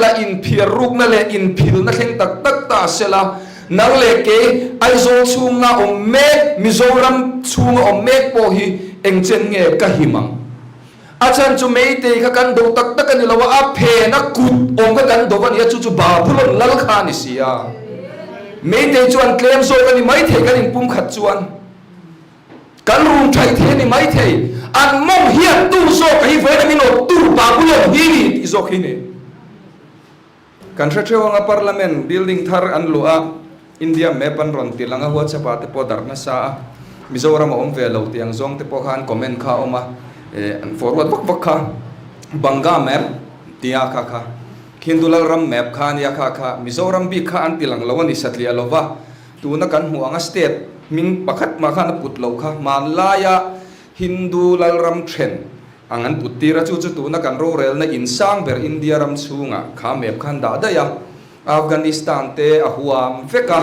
sela, inphiar rukna leh inphilna thleng tak tak ta sela, nang leh kei Aizawl chhunga awm mek, Mizoram chhunga awm mek pawh hi engchen nge ka him ang? A chhan chu Meitei kha kan do tak tak a ni lo a, a phen a kut awm kha kan do a ni a, chu chu Babulon lal kha a ni si a. Meitei chu an tlem zawk a ni maithei kan inpumkhat chuan. Kan rum thaih thei a ni maithei. An mawng hian tu zawk hi vawiin a min awp tu Babulon hi ni tih zawk hi ni. Kan hre theuh anga Parliament building thar an luah a, India map an rawn ti lang a, WhatsApp ah te pawh darh nasa a, Mizoram a awm ve lo tih ang zawng te pawh kha an comment kha a awm a, an forward vak vak kha Banga map tia kha kha Hindu Lalram map kha ania kha kha Mizoram bik kha an ti lang lo a ni satliah lova. Tuna kan hmuh anga state hming pakhat mah khan a put loh kha hmanlaia Hindu lalram then ang an put tir a, chu chu tuna kan rorelna in sang ber India ram chhungah kha map khan dah daih a, Afghanistan te a huam vek a,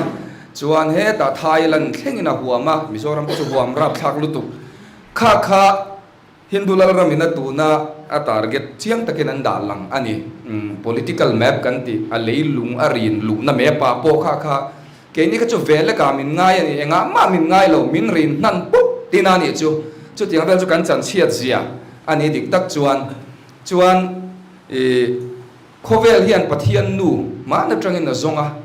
chuan hetah Thailand thlengin a huam a, Mizoram te chu huam rapthlak lutuk kha kha. Hindu lalramin a tuna a target chiang takin an dah lang a ni. Political map kan tih, a leilung a rin luhna map ah pawh kha kha keini kha chu ve lekah min ngai a ni, engah mah min ngai lo, min rin hnan pawp tin a nih chu. Chutiang vel chu kan chanchhiat zia a ni dik tak chuan. Chuan ih. Khawvel hian Pathian nu mahni atangin a zawng a,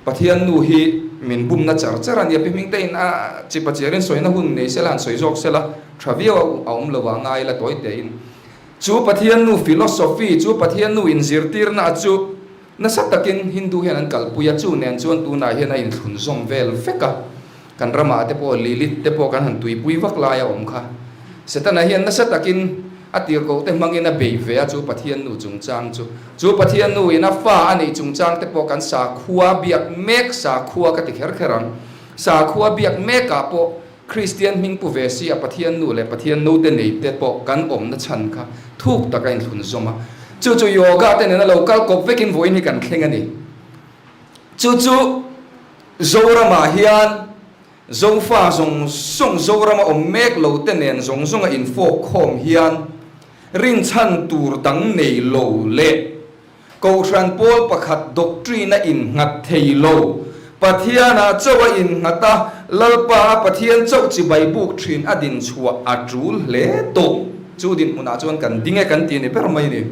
Pathian nu hi min bumna char char a nia, pi hming te in a chipa chiarin sawina hun nei sela han sawi zawk sela tha viau a awm lo a ngai la tawi tein. Chu Pathian nu philosophy, chu Pathian nu inzirtirna a chu nasa takin Hindu hian an kalpui a, chu nen chuan tunah hian a inthlun zawm vel vek a, kan ramah te pawh Lilith te pawh kan han tuipui vak lai a awm kha. Setana hian nasa takin a tirhkoh te hmangin a bei ve a, chu Pathian nu chungchang chu. Chu Pathian nu in a fa a neih chungchang te pawh kan sakhua biak mek, sakhua ka ti kher kher ang, sakhua biak mekah pawh Kristian hming pu ve si a Pathian nu leh Pathian note nei te pawh kan awmna chhan kha thuk tak a inthlun zawm a. Chu chu yoga te nena lo kal kawp vekin vawiin hi kan thleng a ni. Chu chu Zoramah hian Zofa zawng zawng Zorama awm mek lo te nen zawng zawnga infawk khawm hian rinchhan tur dang nei lo leh Kohhran pawl pakhat doctrine a innghat thei lo. Pathianah chauh a innghat a, Lalpa a Pathian chauh chibai buk thin a din chhuah a tul hle tawh. Chu dinhmunah chuan kan ding e kan ti ni ber mai ni.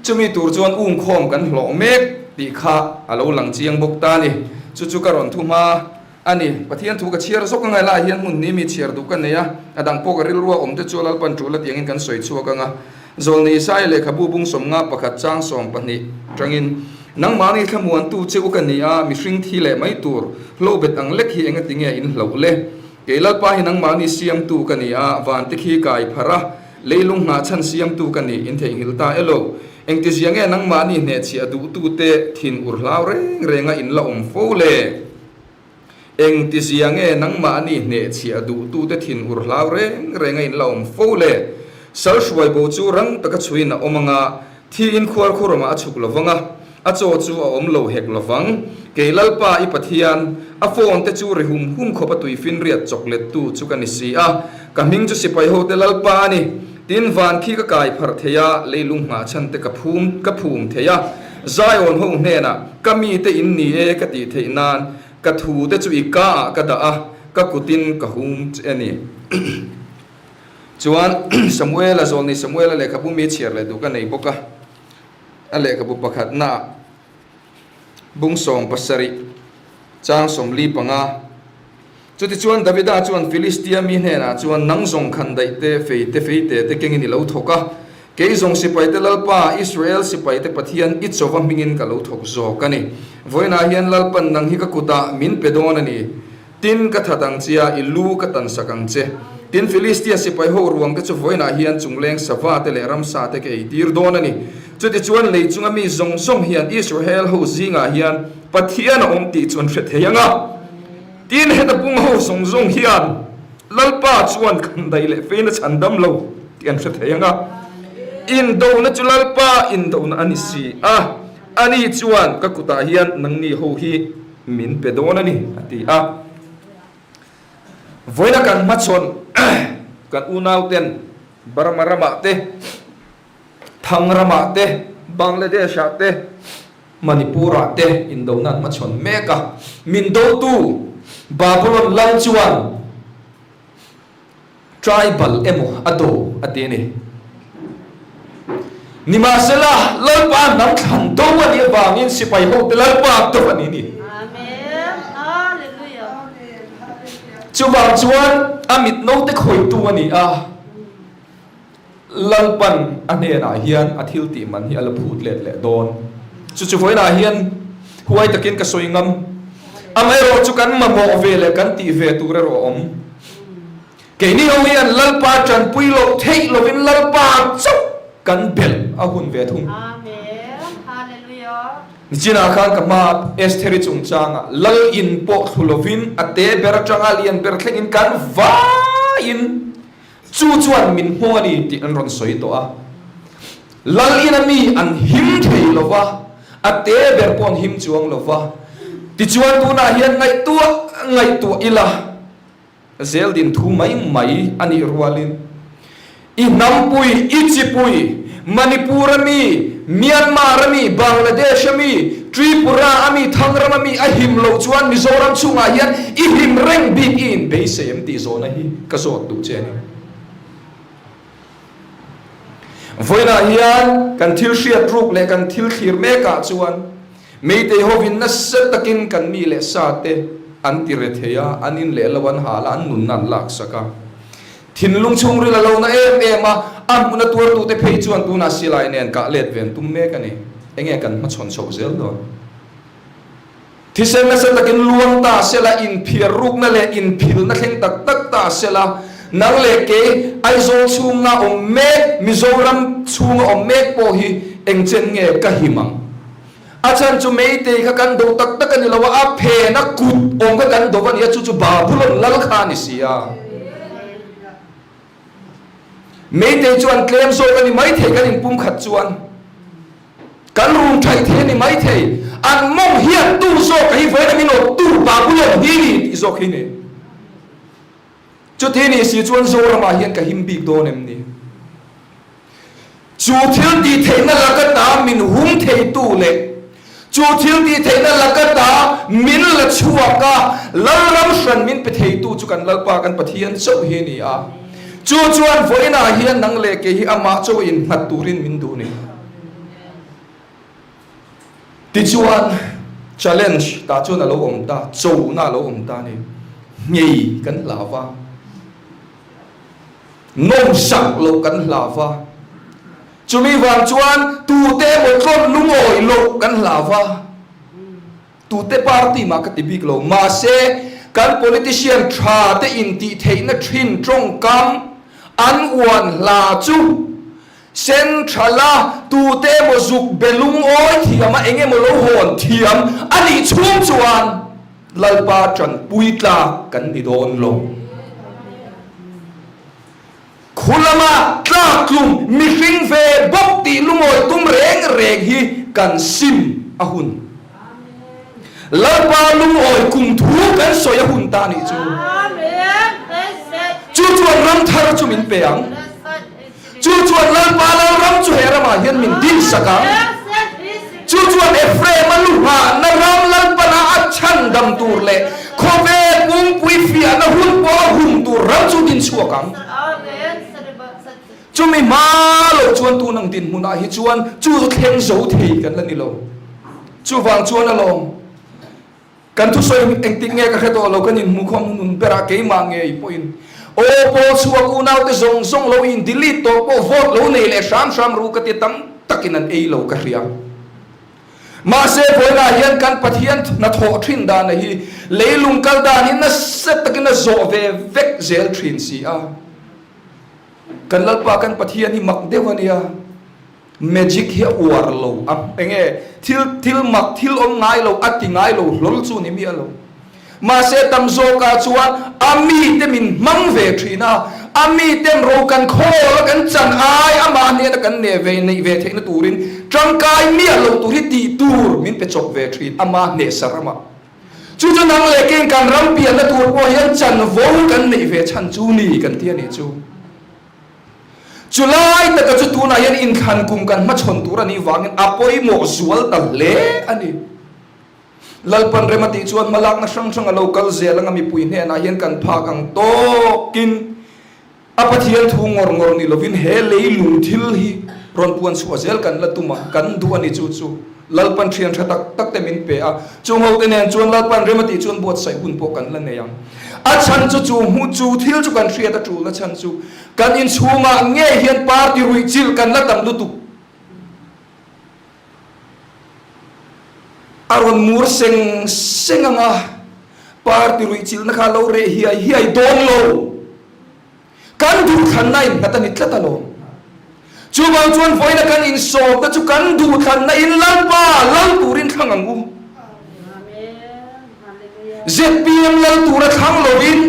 Chumi tur chuan ungkhawm kan hlawh mek tih kha a lo lang chiang bawk ta ni. Chu chu ka rawn thu hma a ni. Pathian thu ka chhiar zawk anga helaiah hian hmun ni mi chhiar duh ka nei a, a dang pawh ka rilrua awm te chu Lalpan tul a tiangin kan sawi chhuak anga. Zawlni Isaiah lehkhabu bung 51 chang 12 tangin, Nangmahni thlamuantu che u ka ni a, mihring thi leh mai tur hlobet ang lek hi enga tinge in hloh le? Kei Lalpa hi nangmahni siamtu ka ni a, vante khi kai pharh a, Leilung nghah chhan siamtu ka nih in theihnghilh ta elo? Engtizia nge nangmahni hnehchhiah duhtute thin ur hlau reng renga in la awm fo le? Engtizia nge nangmahni hnehchhiah duhtute thin ur hlau reng renga in la awm fo le? Sal hruai bo chu rang taka chhuiin a awm anga, thiin khual khuramah a chhuk lovang a, a chaw chu a awm lo hek lovang. Kei Lalpa i Pathian, a phone te chu ri hum hum khawp a tuifinriat chawklettu chu ka ni si a, ka hming chu sipai hote Lalpa a ni. Tin, van khi ka kai pharh thei a, leilung nghah chhan te ka phum ka phum thei a, Zion ho hnenah, Ka mite in ni e ka tih theih nan, ka thu te chu i ka ah ka dah a, ka kutin ka hum che a ni. Chuan Samuela zawlni Samuela lehkhabu mi chhiar leh duh ka nei bawk a. A lehkhabu pakhatnaah bung 70 chang 45. Chutichuan Davida chuan Filistia mi hnenah chuan, Nang zawng khan daih te, fei te, fei te te kengin i lo thawk a, kei zawng sipaite Lalpa, Israel sipaite Pathian i chauva hmingin ka lo thawk zawk a ni. Vawiinah hian Lalpan nang hi ka kutah min pe dawn a ni. Tin, ka that ang che a, i lu ka tan sak ang che. Tin, Filistia sipai ho ruang te chu vawiinah hian chungleng sava te leh ramsa te ka ei tir dawn a ni. Chutichuan lei chunga mi zawng zawng hian Israel ho zingah hian Pathian a awm tih chu an hre thei ang a. Tin, heta pung ho zawng zawng hian Lalpa chuan kan daih leh fein a chhan dam lo tih an hre thei ang a. Indona chu Lalpa indona a ni si a, ani chuan ka kutah hian nangni ho hi Min pe dawn a ni, a ti a. Vawiina kan hmachhawn kan unauten Burma ramah te, Thang ramah te, Bangladesh-ah te, Manipur-ah te indona an hmachhawn mek a. Min dotu Babulon lal chuan tribal emaw a do a ti a ni. Nimahsela, Lalpa hnam thlan do a nih avangin sipai hote Lalpa do a ni ni. Chuvang chuan a mit naute khawihtu a ni a, Lalpan a hnenah hian a thil tih man hi a la phut let leh dawn. Chu chu vawiinah hian huai takin ka sawi ngam. Amaherawh chu kan mamawh ve leh kan tih ve tur erawh a awm. Keini ho hian Lalpa tanpui loh theih lovin Lalpa chauh kan belh a hun ve thung. Nichinah khan ka hma Estheri chungchangah Lal in pawh thlu lovin a te ber atanga lian ber thlengin kan vaiin chu chuan min hmawng a ni tih an rawn sawi tawh a. Lal ina mi an him thei lova, a te ber pawh an him chuang lova. Tichuan tunah hian ngaihtuah ngaihtuah ila. Zeldin thu mai mai a nih rualin i hnampui, i chipui, Manipur a mi, Myanmar a mi, Bangladesh a mi, Tripura a mi, Thangram a mi a him loh chuan Mizoram chhungah hian i him reng bik i inbeisei em tih zawhna hi ka zawt duh che a ni. Vawiinah hian kan thil hriat ruk leh kan thil thlir mekah chuan Meitei hovin nasa takin kan mi leh sa te an ti re thei a, an in leh lo an hal a, an nunna an laksak a. Thinlung chhungril a lo na em em a, a hmuna tuartute phei chuan tunah silai nen kah let ve an tum mek a ni. Enge kan hmachhawn chhoh zel dawn? Thisen nasa takin luang ta sela, inphiar rukna leh inphilna thleng tak tak ta sela, nang leh kei Aizawl chhunga awm mek, Mizoram chhunga awm mek pawh hi engchen nge ka him ang? A chhan chu Meitei kha kan do tak tak a ni lo a, a phena kut awm kha kan do a ni a, chu chu Babulon lal kha a ni si a. Meitei chuan tlem zawk a ni maithei kan inpumkhat chuan. Kan rum thaih thei a ni maithei. An mawng hian tu zawk hi vawiin a min awp tu Babulon hi ni tih zawk hi ni. Chuti ni si chuan Zoramah hian ka him bik dawn em ni? Chu thil tih theihna laka ta min hum theitu leh chu thil tih theihna laka ta min la chhuak a, Lalram hran min pe theitu chu kan Lalpa kan Pathian chauh hi a ni a. Chu chuan vawiinah hian nang leh kei hi amah chauh innghat turin min duh ni. Tichuan challenge tah chuan a lo awm ta, chona a lo awm ta a ni. Nghei kan hlau va, nawmsak loh kan hlau va, chumi vang chuan tute emaw tlawn lungawi loh kan hlau va. Tute party mah ka ti bik lo, mahse kan politician tha te intih theihna thin tawngkam an uan hla chu Central a tute emaw zuk be lungawi thiam a eng emaw lo hawn thiam a nih chhung chuan Lalpa tanpui tlak kan ni dawn lo. Khu lama tlak tlum mihring ve bawk tih lungawi tum reng reng hi kan sim a hun. Lalpa lungawi kum thu kan sawi a hun ta nih chu. Chu chuan ram thar chu min pe ang. Chu chuan Lalpa Lalram chu he ramah hian min dinsak ang. Chu chuan Ephraim-a luhahna ram Lalpana a chhandam tur leh khawvel pungpui fiahna hun pawh a hum tur ram chu din chhuak ang. Chumi hma lo chuan tun ang dinhmunah hi chuan chu chu thleng zo thei kan la ni lo. Chuvang chuan alawm. Kan thusawi engtik nge ka hre tawh lo, kan inhmuh khawm hun berah keimah ngei pawhin aw pawl chhuak unaute zawng zawng lo in delete tawh pawh vote lo nei leh hram hram ru ka ti tam takin an ei lo ka hria. Mahse vawiinah hian kan Pathian hnathawh thin dana hi leilung kal dan hi nasa takin a zawh ve vek zel thin si a. Kan Lalpa kan Pathian hi mak deuh a nia. Magic hi a uar lo a, enge thil thil mak thil awm ngai lo a ti ngai lo hlawl chu ni miah lo. Mahse tam zawkah chuan a mite min hmang ve thin a, a miten ro kan khawl a kan chan ai amah hnena kan neh ve neih ve theihna turin tangkai miah lo tur hi tih tur min pe chawp ve thin ama hnehsa ramah. Chu chu nang leh keng kan ram pianna tur pawh hian chanvo kan neih ve chhan chu ni kan ti a nih chu. Chu lai taka chu tunah hian inthlan kum kan hmachhawn tur a nih vangin a pawimawh zual ta hle a ni. Lalpan rem a tih chuan hmalakna hrang hrang a lo kal zel anga mipui hnenah hian kan phak ang tawkin a Pathian thu ngawr ngawr ni lovin he leilung thil hi rawn puan chhuah zel kan la tum a, kan duh a ni chu chu Lalpan thian tha tak tak te min pe a, chung ho te nen chuan Lalpan rem a tih chuan buatsaih hun pawh kan la nei ang. A chhan chu chu hmu chu thil chu kan hriat a tul a chhan chu kan inchhungah ngei hian party ruih chilh kan la tam lutuk. A rawn mur seng seng ang a, party ruihchilhna kha a lo reh hiai hiai dawn lo. Kan duhthlanna innghat a ni tlat alawm. Chuvang chuan vawiina kan insawmna chu kan duhthlanna in Lalpa lal turin thlang ang u. Zpm lal tura thlang lovin,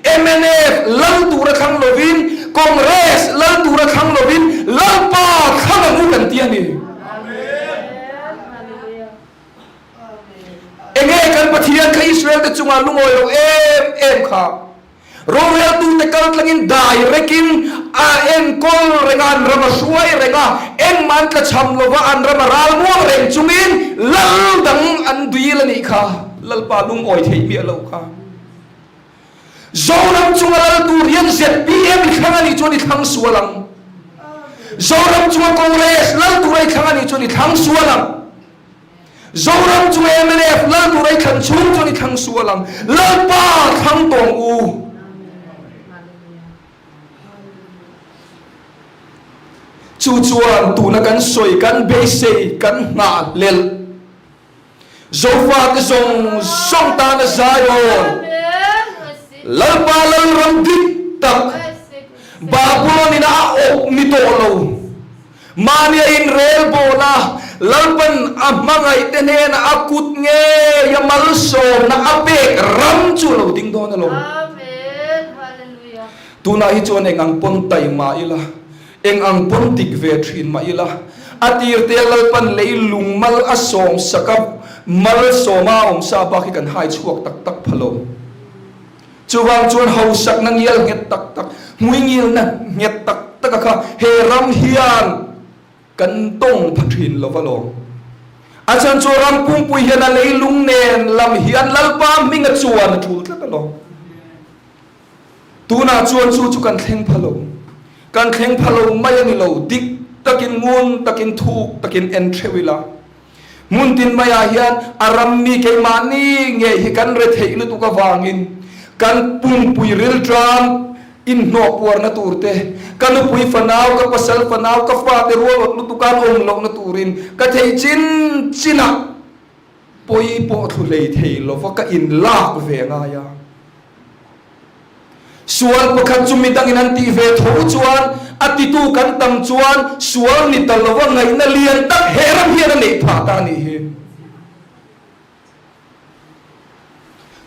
mnf lal tura thlang lovin, Congress lal tura thlang lovin Lalpa thlang ang u kan ti a ni. Enge kan Pathian kha Israel te chungah lungawi lo em em kha? Roreltute kal tlangin dai rekin a enkawl reng a, an ram a hruai reng a, engmah an tlachham lova an ram a ral muang reng chungin lal dang an dil a nih kha, Lalpa lungawi theih miah lo kha. Zoram chunga lal tur hian zpm i thlang a nih chuan i thlang sual ang. Zoram chunga Congress lal tura i thlang a nih chuan i thlang sual ang. Zoram chu mnf lal tur a i thlan chhung chuan i thlang sual ang. Lalpa thlang tawng u. Chu chuan tuna kan sawi, kan beisei, kan nghah hlelh. Zofate zawng zawng tana Zion, Lalpa Lalram dik tak, Babylon in a awp ni tawh lo. Mahnia inrelbawl a, Lalpan a hmangaihte hnena a kut ngei a malsawmna a pek ram chu a lo ding dawn alawm. Tunah hi chuan eng ang pawn tai mah ila, eng ang pawn dik ve thin mah ila, a tirte a Lalpan lei lung mal a sawm sak a, malsawma a awm sa bak hi kan hai chhuak tak tak pha lo. Chuvang chuan hausakna ngial nghet tak tak, hmuingilna nghet tak taka kha he ram hian kan tawng pha thin lo va lawm. A chhan chu ram pumpui hian a leilung nen lam hian Lalpa hminga chuan a tul tlat alawm. Tunah chuan chu chu kan thleng pha lo. Kan thleng pha lo mai a ni lo, dik takin, ngun takin, thuk takin en theuh ila. Hmun tin maiah hian a rammi keimahni ngei hi kan re theih lutuk avangin kan pumpui rilṭam inhnawh puarna tur te, ka nupui fanau, ka pasal fanau, ka fate rualawt lutuk an awm lohna turin ka theih chin chinah pawi pawh thlu hlei thei lova ka inlak ve ngai a. Sual pakhat chu midangin an tih ve tho chuan a titu kan tam chuan sual ni ta lova ngaihna lian tak he ram hian a neih phah ta a nih hi.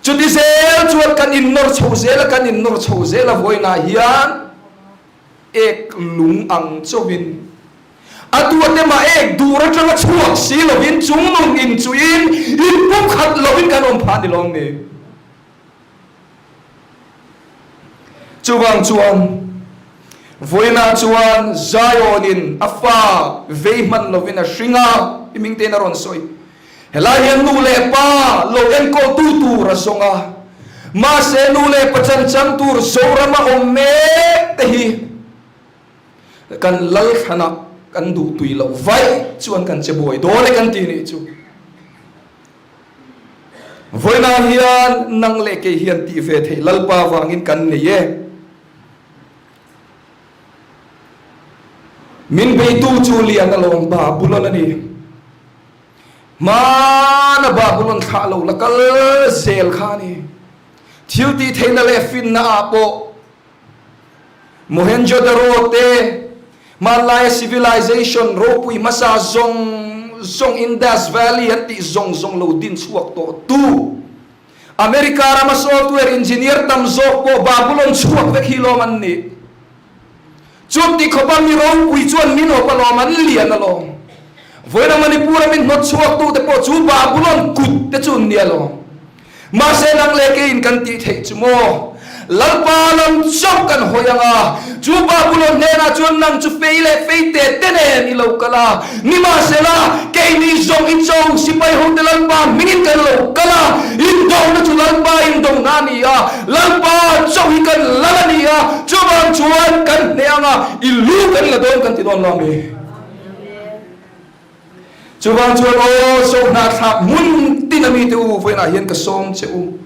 Chuti zel chuan kan innawr chho zel a, kan innawr chho zel a vawiinah hian ek lung ang chauhin a tuate mah ek dur atanga chhuak si lovin chungnung inchuhin inpumkhat lovin kan awm phah ni lawm ni. Chuvang chuan vawiinah chuan Zion-in a fa vei hman lovin a hring a, i hming tein a rawn sawi. Helai hian nu leh pa lo enkawltu tur a zawng a, mahse nu leh pa chan chan tur Zorama awm mek te hi kan lalthlanah kan duhtui loh vaih chuan kan che buai dawn e kan ti nih chu. Vawiinah hian nang leh kei hian tih ve theih Lalpa vangin kan nei e. Min beitu chu lian alawm Babulon a ni. Hmana Babulon thlah lo la kal zel kha a ni. Thil tih theihna leh finna ah pawh Mohenjo-daro te, hmanlaia civilization ropui hmasa zawng zawng Indus Valley an tih zawng zawng lo din chhuak tawh tu America rama software engineer tam zawk pawh Babulon chhuak vek hi lawm an nih. Chuti khawpa mi ropui chuan min awp alawm an lian alawm. Vawiina Manipur-a min hnawt chhuak tute pawh chu Babulon kut te chu an ni alawm. Mahse nang leh keiin kan tih theih chu maw? Lalpa lam chauh kan hawi ang a, chu Babulon hnenah chuan nang chu fei leh fei te te nen i lo kal a, nimahsela, keini zawng i cho sipai hote Lalpa hmingin kan lo kal a, indona chu Lalpa indona a ni a, Lalpa chauh hi kan lal a ni a, chuvang chuan kan hneh ang a, i lu kan la dawn kan ti dawn lo ami? Chuvang chuan aw, Zohnahthlak hmun tin ami te u, vawiinah hian ka sawm che u.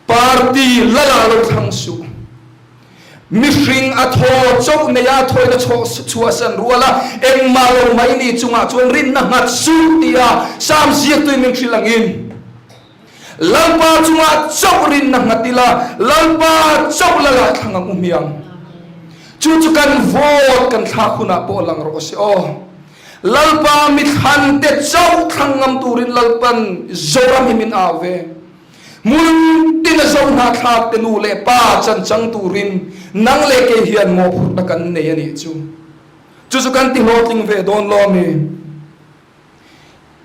Party lala lo thlang suh. Mihring a thaw chauh neia a thawina chhuahsan ruala engmah lo mai ni chungah chuan rinna nghat suh tia Sam ziaktuin min hrilh angin, Lalpa chungah chauh rinna nghat ila, Lalpa chauh lala thlang ang u hmiang. Chu chu kan vote kan thlak hunah pawh lang rawh se aw. Lalpa mithlan te chauh thlang ngam turin Lalpan Zoram hi min au ve. Hmun tin a zo hnahthlak te nu leh pa chan chang turin nang leh kei hian mawhphurhna kan nei a nih chu. Chu chu kan ti hlawhtling ve dawn lo ami?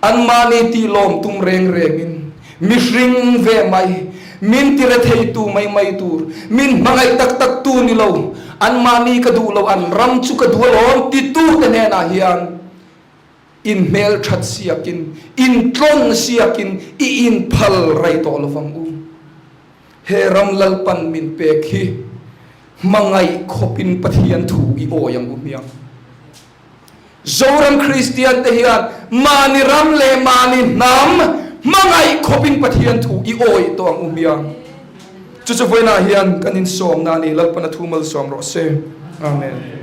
Anmahni tih lawm tum reng rengin mihring ve mai, min ti retheitu mai mai tur, min hmangaih tak tak tu ni lo, anmahni ka duh lo, an ram chu ka duh alawm titu te hnenah hian In hmelthat siakin, in tlawn siakin i inphal rei tawh lo vang u. He ram Lalpan min pek hi hmangaih khawpin Pathian thu i awi ang u hmiang. Zoram Kristian te hian mahni ram leh mahni hnam hmangaih khawpin Pathian thu i awi tawh ang u hmiang. Chu chu vawiinah hian kan insawmna a ni, Lalpan a thu malsawm rawh se. Amen.